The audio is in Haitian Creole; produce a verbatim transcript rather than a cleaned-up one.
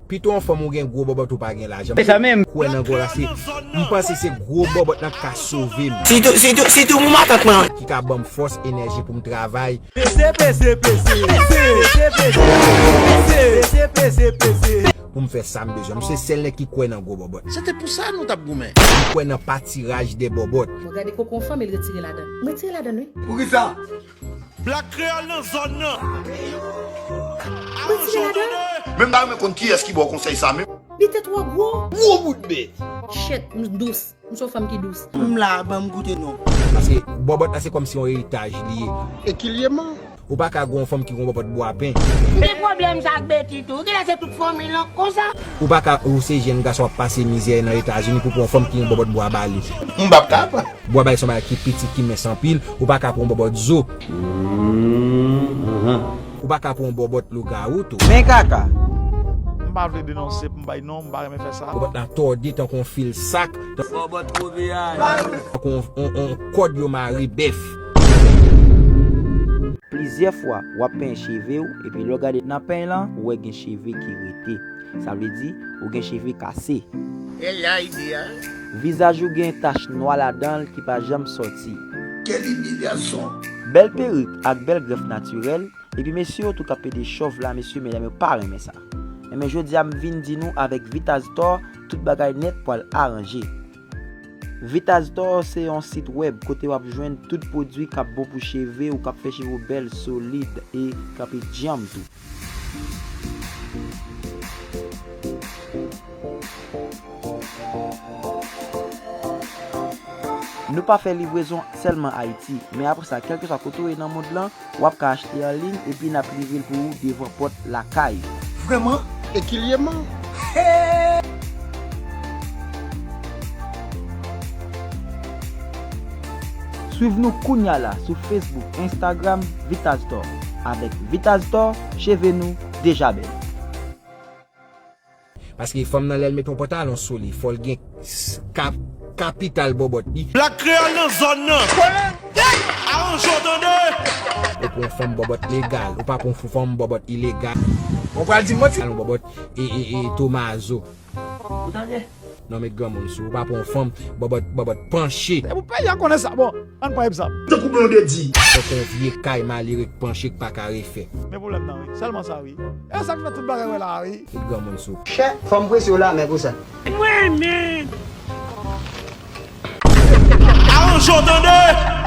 Pito yon fanm ou gen gwo bòbòt ou pa gen lajan. Se sa menm. Kwè nan gòl la se, m panse se gwo bòbòt lan k ka sove m. Sitou, sitou, sitou pou matant mwen. Ki ka ban m fòs, enèji pou m travay. Peze, peze, peze. Peze, peze, peze. Peze, peze, peze. Pou m fè sa m bezwen. M se sèl nèg ki kwè nan gwo bòbòt. Se te pou sa nou t ap goumen. M kwè nan patiraj de bòbòt. Mwen gade koko yon fanm, e l retire ladan. M retire ladan, wi. Poukisa? Black Kreyòl nan zòn nan. Mwen tire ladan. Men m ta renmen konn kiyès ki ba w konsèy sa menm. Li te twò gwo. Gwo bout bèt. Shit, m dous. M se yon fanm ki dous. M la, ban m goute non. Paske bòbòt la se kòmsi yon eritaj li ye. E ki li ye man? Ou pa ka gen yon fanm ki gen yon bòbòt bwa pen. Ki pwoblèm sa ak Beti tou? Genlè se tout fanmi l an konsa. Ou pa ka, ou se jèn gason w ap pase mizè nan Etazini pou pran yon fanm ki gen bòbòt bwa ba li. M p ap ka pran. Bwa bay se yon bagay ki piti, ki mens anpil, ou pa ka pran yon bòbòt zo. Ou pa ka pran yon bòbòt lougawou tou. Men kaka. M pa vle denonse pou m bay non, m pa renmen fè sa. Bòbòt la tòde tankou yon fil sak. Bòbòt kobe a. Tankou yon, yon, yon kòd yo mare bèf. Plizyè fwa, w ap penyen cheve w, epi lè w gade nan peny lan, ou wè gen cheve ki rete. Sa vle di, ou gen cheve kase. E la ide a. Vizaj ou gen tach nwa ladan l ki pa janm sòti. Quelle humiliation! Bèl perik ak bèl grèf natirèl, epi mesye yo tou k ap pede chòv la, mesye, medam yo pa renmen sa. Enben, jodi a m vin di nou avèk Vitaztò, tout bagay nèt pral aranje. Vitaztò se yon sit wèb kote w ap jwenn tout pwodui k ap bon pou cheve ou, k ap fè cheve w bèl, solid e kanpe djanm tou. Nou pa fè livrezon sèlman Ayiti, men apre sa, kèlkeswa kote w ye nan mond lan, w ap ka achte an liy epi n ap livre l pou ou devan pòt lakay ou. Vrèman? E ki li ye man? Swiv nou kounya la sou Facebook, Instagram, Vitaztò. Avèk Vitaztò, cheve nou deja bèl. Paske fanm nan lè l mete yon pantalon sou li, fò l gen s-, kap-, kapital bòbòt li. Black Kreyòl nan zòn nan. Aranje w tande. Ou pran yon fanm bòbòt legal, ou pa pran yon fanm bòbòt ilegal. Ou pral di m manti. Yon bòbòt e, e, e, tomazo. Ou tande? Non, met granmoun sou ou, pa pran yon fanm bòbòt, bòbòt panche. E pou peyi a konnen sa, bon, ann pran egzanp. Tankou Blondedy. Tankou yon vye kay malere k panche k pa ka refè. Men pwoblèm nan, wi. Sèlman sa, wi. E sa k fè tout bagay wè la, wi. Met granmoun sou ou. Chè, fò m prese w la, men pou sa. Mwen menm. Aranje w tande.